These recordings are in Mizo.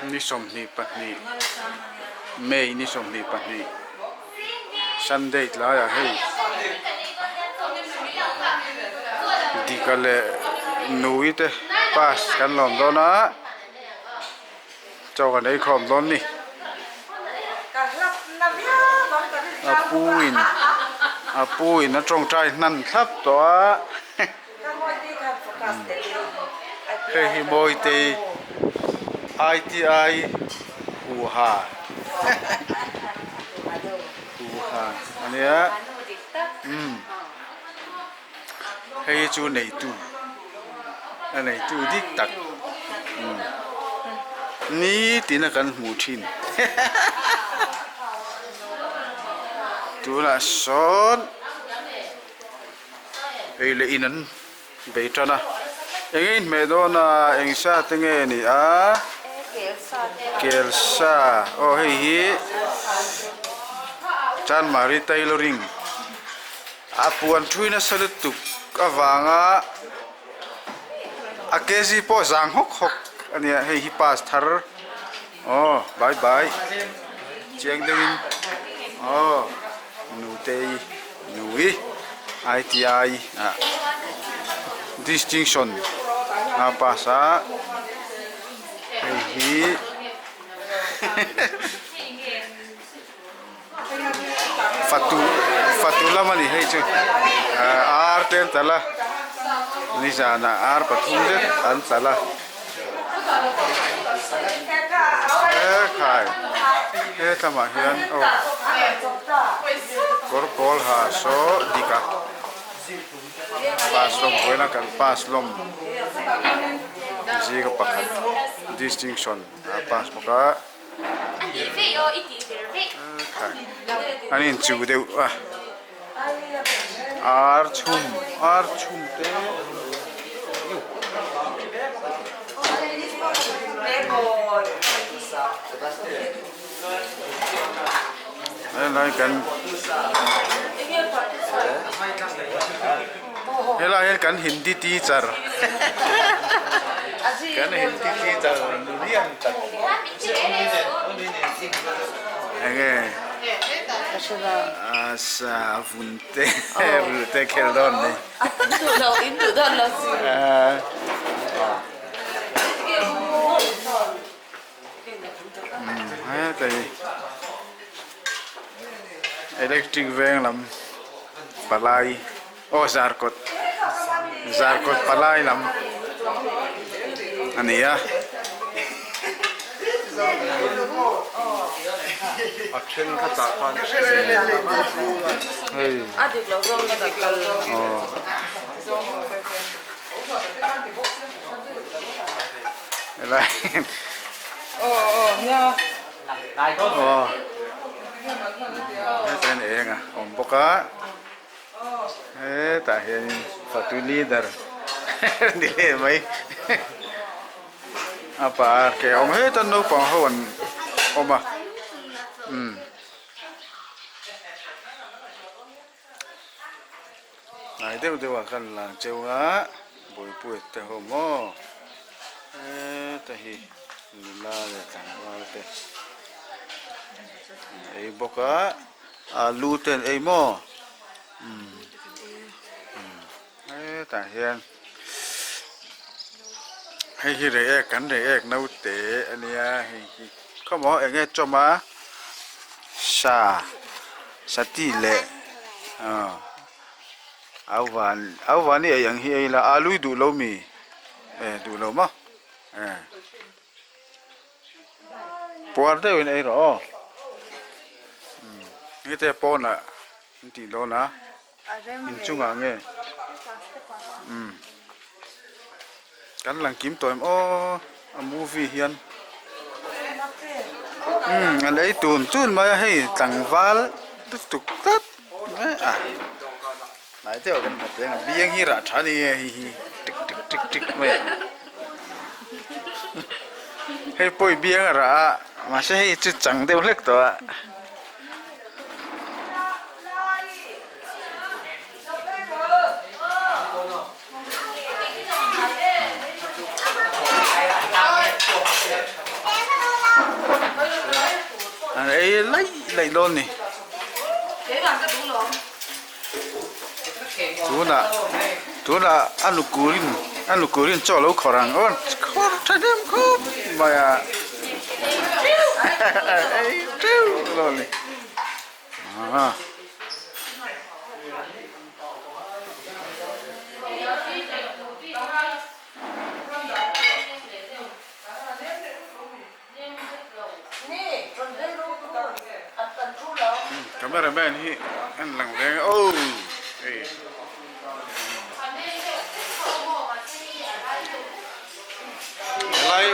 Ni 22 May ni 22 Sunday tlaiah hei Dika leh Nui te pass kan lawm dawn a. Chaw kan ei khawm dawn ni. A pu in a pu in a tawngtai hnan thlap tawh a. Hei hi Mawitei ITI huha huha a nia umm hei hi chu neitu a neitu dik tak umm nitin a kan hmuh thin tunah sawn. Ei leh in an bei tan a, eng in hmeh dawn a, eng sa te nge ni a, kel sa aw hei hi Chanmari tailoring a puan thui nasa lutuk avanga a kg pawh zang hawk hawk a nia hei hi pass thar aw bye bye chiang deuhin aw. Nutei Nui ITI ah distinction a pass a hei hi fatu fatu lam a ni hei chu ar te an talh a nizanah ar pathum zet an talh a. Hekhai he thlamah hian aw kawr pawl ha saw dik a pass lawm vawiin a kan pass lawm zinga pakhat distinction a pass bawk a hekhai an inchuh deuh a ar chhum ar chhum te helai kan helai hian kan hindi teacher kan hindi teacher lian tak enge. Asa vun te rul te khel dawn ni. Duh lo in duh dawn lo si. Hetlai electric veng lam palai aw zarkawt zarkawt palai lam a ni a. A then kha tah khan hei A dik lo zawng a dik lo. Aw. Helai aw hetah hian eng a awm bawk a. Hetah hianin fatu leader ni leh mai a pa ke a awm heta naupang ho an awm a umm hnai deuh deuh ah khan lang cheu a buaipui te ho maw heta hi nula leh tlangval te an ei bawk a. Alu te an ei maw? Umm hetah hian hei hi rei ek kan rei ek naute a nia hei hi khawmaw eng nge chawm a sa sati leh aw au van au van hi ei ang hi ei la alu i duh lo mi e duh lo maw e. Puar deuhin ei rawh aw. Hete pawnah an tih dawn a, inchungah nge umm kan lang kim tawh em aw a movie hian umm an ei tun tun mai a hei tlangval lutuk tlat mai a hnai deuh ah kan hmu teng a biang hi rah tha a ni e hei hi tik tik tik tik mai a. Hei pawh i biang a rah a mahse hei chu chang deuh hlek tawh a. laih laih dawn ni. Tunah tunah a nukurin a nukurin chaw lo khawrh ang aw khawrh tha hnem khawp mai a ei teuh lo a ni ah. Camera man hi an lang veng a oh hei helai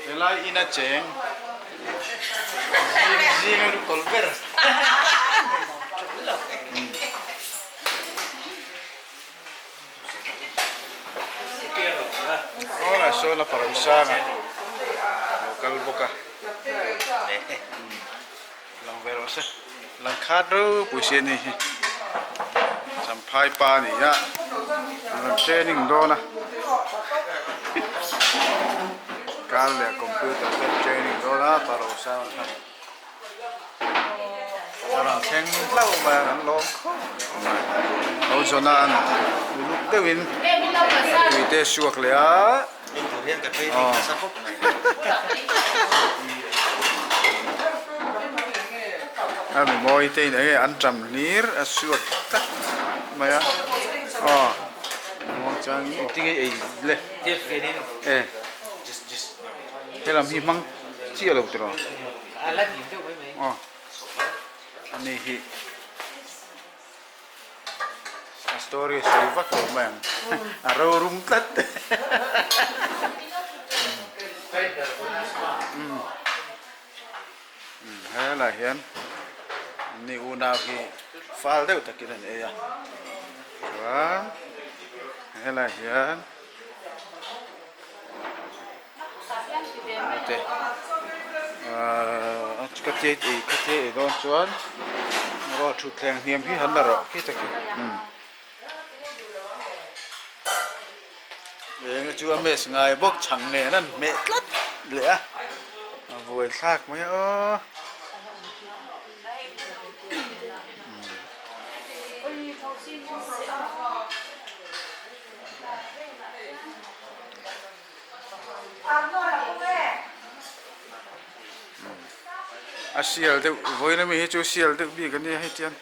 helai in a cheng zing zing a lu tawlh ber. Aw sawn a parang sang a lo kal bawk a lang ve rawh se lang khat ropui si a ni hi champhai pa a ni a an rawn training dawn a car leh computer te an training dawn a parang sang a kha. A rawn thleng hlauh mai a, an lawm khawp mai. Lo zawn a an uluk deuhin tui te suak leh a. A mi mawi te in enge an ṭam hlir a suak tlat mai a. Aw muangchang in engtin nge ei le e helam hi hmang chiah lo tiraw. Aw ani hi a story a sawi vak lo mai ang a rorum tlat helai hian ni unau hi fal deuh takin an ei a chuan helai hian. Te ahh ka che ei ka che ei dawn chuan rawh thutthleng hniam hi han la rawh khi tak hi umm eng chu a mess ngai bawk chhang nen an hmeh tlat leh a a buai thlak mai a aw. A sial deuh vawiin ami hi chu sial deuh bik a nia hei chuan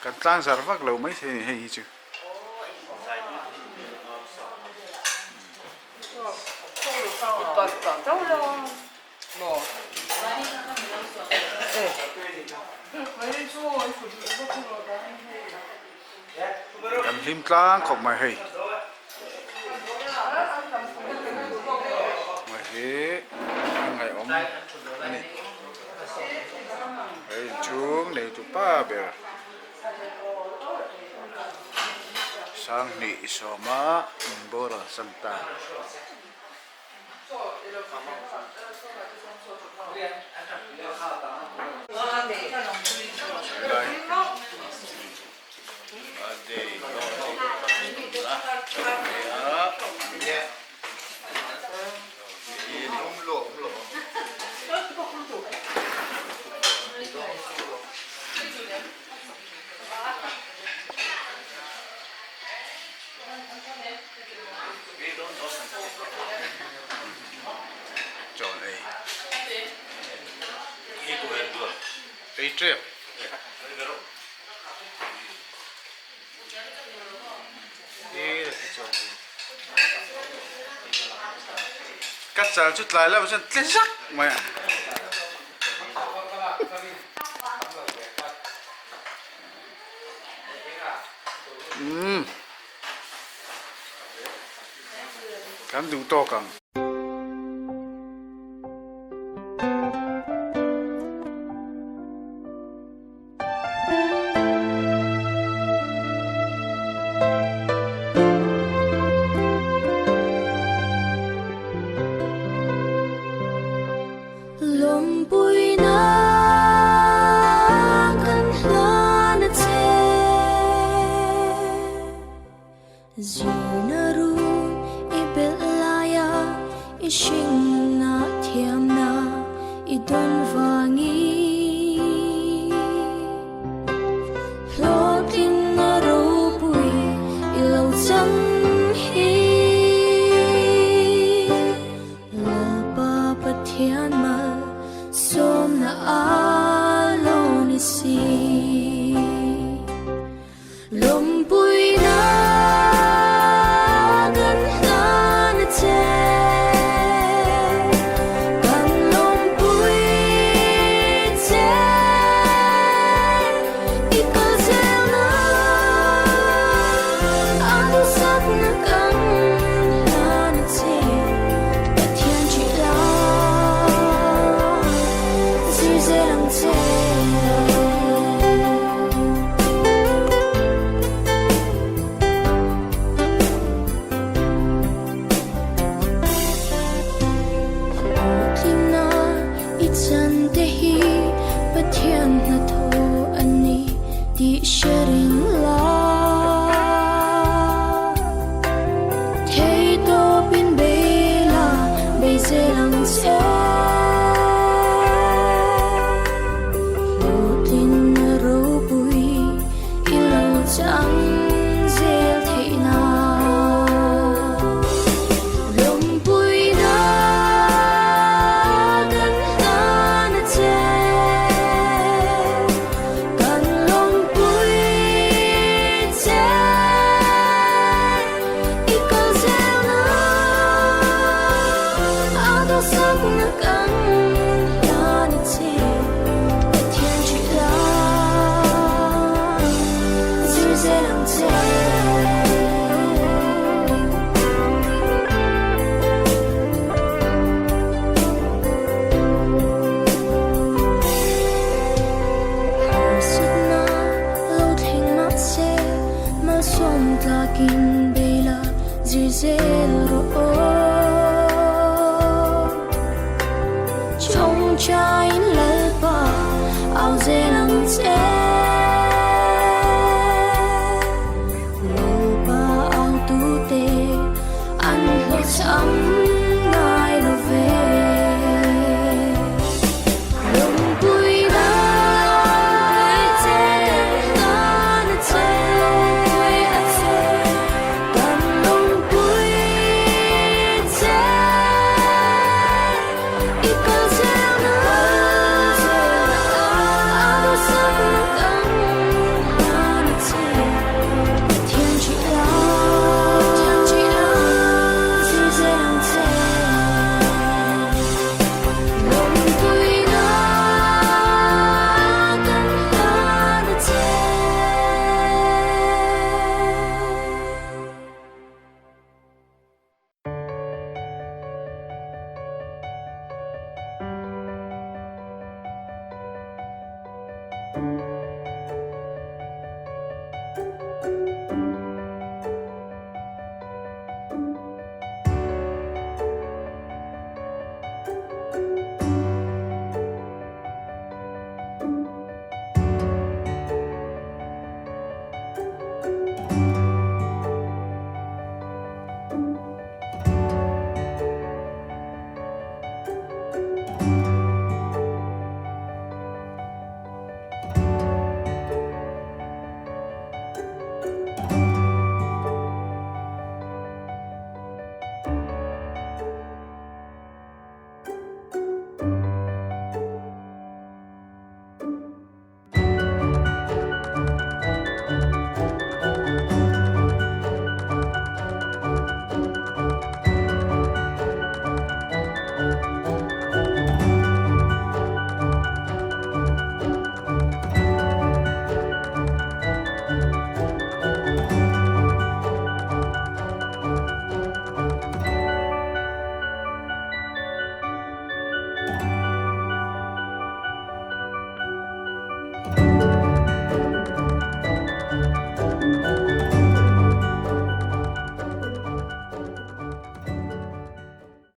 kan tlang zar vak lo maithei a ni hei hi chu. Kan hlim tlang khawp mai hei. Hei hi a ngaihawm a ni. Hei inchhung nei tu pa ber Sanghnih sawma inboral san ta. Chawn ei. Ei tep. Ka chal chu tlai lamah chuan tle zak mai a. Umm. Kan duh tawk ang. Lawmpuina kan hlan a che. Zirna run i belh laia i hringna thiamna i dawn vangin. Ang.